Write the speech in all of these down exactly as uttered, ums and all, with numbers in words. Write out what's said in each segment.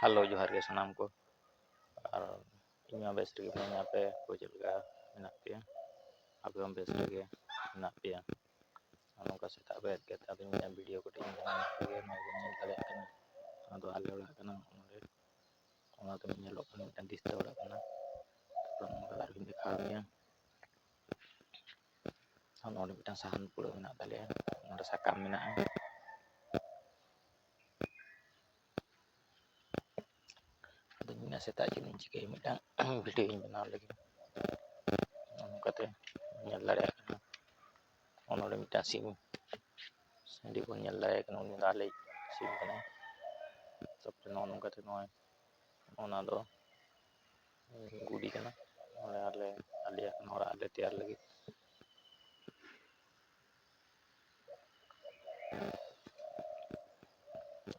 Hello, ᱡᱚᱦᱟᱨ ᱜᱮ ᱥᱟᱱᱟᱢ ᱠᱚ᱾ ᱟᱨ ᱤᱧ ᱢᱟ ᱵᱮᱥ ᱨᱮᱜᱮ ᱢᱤᱱᱟᱹᱧᱟ, ᱟᱯᱮ ᱠᱚ ᱪᱮᱫ ᱞᱮᱠᱟ ᱢᱮᱱᱟᱜ ᱯᱮᱭᱟ? ᱟᱯᱮ ᱦᱚᱸ ᱵᱮᱥ ᱨᱮᱜᱮ ᱢᱮᱱᱟᱜ ᱯᱮᱭᱟ? ᱟᱨ ᱱᱚᱝᱠᱟ ᱥᱮᱛᱟᱜ ᱵᱮᱨᱮᱫ ᱠᱟᱛᱮ ᱟᱫᱚᱧ ᱢᱮᱱᱟ ᱵᱷᱤᱰᱤᱭᱳ ᱠᱟᱹᱴᱤᱡ ᱤᱧ ᱵᱮᱱᱟᱣ ᱧᱚᱜ ᱞᱮᱜᱮ᱾ ᱱᱚᱣᱟ ᱵᱚᱱ ᱧᱮᱞ ᱫᱟᱲᱮᱭᱟᱜ ᱠᱟᱱᱟ, ᱱᱚᱣᱟ ᱫᱚ ᱟᱞᱮ ᱚᱲᱟᱜ ᱠᱟᱱᱟ᱾ ᱱᱚᱰᱮ ᱚᱱᱟ ᱫᱚ ᱧᱮᱞᱚᱜ ᱠᱟᱱᱟ ᱢᱤᱫᱴᱟᱝ ᱫᱤᱥᱛᱟᱹ ᱚᱲᱟᱜ ᱠᱟᱱᱟ᱾ ᱛᱟᱨᱯᱚᱨ ᱱᱚᱝᱠᱟ ᱟᱨᱦᱚᱸᱧ ᱫᱮᱠᱷᱟᱣ ᱯᱮᱭᱟ᱾ ᱟᱨ ᱱᱚᱰᱮ ᱢᱤᱫᱴᱟᱝ ᱥᱟᱦᱟᱱ ᱯᱩᱲᱟᱹ ᱢᱮᱱᱟᱜ ᱛᱟᱞᱮᱭᱟ, ᱱᱚᱰᱮ ᱥᱟᱠᱟᱢ ᱢᱮᱱᱟᱜᱼᱟ᱾ ᱟᱫᱚ ᱤᱧ ᱥᱮᱛᱟᱜ ᱪᱮᱫ ᱤᱧ ᱪᱤᱠᱟᱹᱭᱟ, ᱢᱤᱫᱴᱟᱝ ᱵᱷᱤᱰᱤᱭᱳᱧ ᱵᱮᱱᱟᱣ ᱞᱟᱹᱜᱤᱫ᱾ ᱱᱚᱝᱠᱟᱛᱮ ᱧᱮᱞ ᱫᱟᱲᱮᱭᱟᱜ ᱠᱟᱱᱟ, ᱱᱚᱰᱮ ᱢᱤᱫᱴᱟᱝ ᱥᱤᱢ, ᱥᱟᱺᱰᱤ ᱵᱚᱱ ᱧᱮᱞ ᱫᱟᱲᱮᱭᱟᱭ ᱠᱟᱱᱟ, ᱩᱱᱤ ᱫᱚ ᱟᱞᱮ ᱥᱤᱢ ᱠᱟᱱᱟᱭ᱾ ᱛᱟᱨᱯᱚᱨᱮ ᱱᱚᱜᱼᱚ ᱱᱚᱝᱠᱟᱛᱮ ᱱᱚᱜᱼᱚᱭ ᱚᱱᱟ ᱫᱚ ᱜᱩᱰᱤ ᱠᱟᱱᱟ᱾ ᱱᱚᱰᱮ ᱟᱞᱮ, ᱟᱞᱮᱭᱟᱜ ᱚᱲᱟᱜ ᱞᱮ ᱛᱮᱭᱟᱨ ᱞᱟᱹᱜᱤᱫ᱾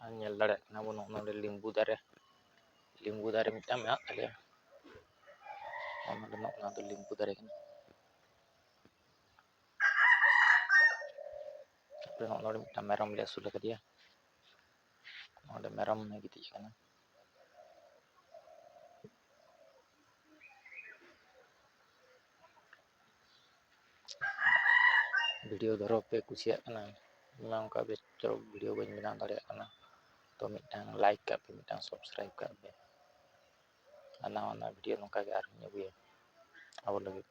ᱟᱨ ᱧᱮᱞ ᱫᱟᱲᱮᱭᱟᱜ ᱠᱟᱱᱟ ᱵᱚᱱ, ᱱᱚᱜᱼᱚ ᱱᱚᱰᱮ ᱞᱤᱢᱵᱩ ᱫᱟᱨᱮ, ᱞᱤᱢᱵᱩ ᱫᱟᱨᱮ ᱢᱤᱫᱴᱟᱝ ᱢᱮᱱᱟᱜ ᱛᱟᱞᱮᱭᱟ᱾ ᱱᱚᱜᱼᱚ ᱱᱚᱰᱮ, ᱱᱚᱜᱼᱚ ᱱᱚᱣᱟ ᱫᱚ ᱞᱤᱢᱵᱩ ᱫᱟᱨᱮ ᱠᱟᱱᱟ᱾ ᱛᱟᱨᱯᱚᱨᱮ ᱱᱚᱜᱼᱚ ᱱᱚᱰᱮ ᱢᱤᱫᱴᱟᱝ ᱢᱮᱨᱚᱢ ᱞᱮ ᱟᱹᱥᱩᱞ ᱟᱠᱟᱫᱮᱭᱟ᱾ ᱱᱚᱰᱮ ᱢᱮᱨᱚᱢ ᱮ ᱜᱤᱛᱤᱡ ᱟᱠᱟᱱᱟ᱾ ᱵᱷᱤᱰᱤᱭᱳ ᱫᱷᱚᱨᱚ ᱯᱮ ᱠᱩᱥᱤᱭᱟᱜ ᱠᱟᱱᱟ, ᱤᱧ ᱢᱟ ᱚᱱᱠᱟ ᱵᱮᱥ ᱪᱚᱨᱚᱠ ᱵᱷᱤᱰᱤᱭᱳ ᱵᱟᱹᱧ ᱵᱮᱱᱟᱣ ᱫᱟᱲᱮᱭᱟᱜ ᱠᱟᱱᱟ, ᱛᱚ ᱢᱤᱫᱴᱟᱝ ᱞᱟᱭᱤᱠ ᱠᱟᱜ ᱯᱮ, ᱢᱤᱫᱴᱟᱝ ᱥᱟᱵᱥᱠᱨᱟᱭᱤᱵᱽ ᱠᱟᱜ ᱯᱮ, ᱟᱨ ᱱᱟᱣᱟ ᱱᱟᱣᱟ ᱵᱷᱤᱰᱤᱭᱳ ᱱᱚᱝᱠᱟ ᱜᱮ ᱟᱨᱦᱚᱸᱧ ᱟᱹᱜᱩᱭᱟ ᱟᱵᱚ ᱞᱟᱹᱜᱤᱫ᱾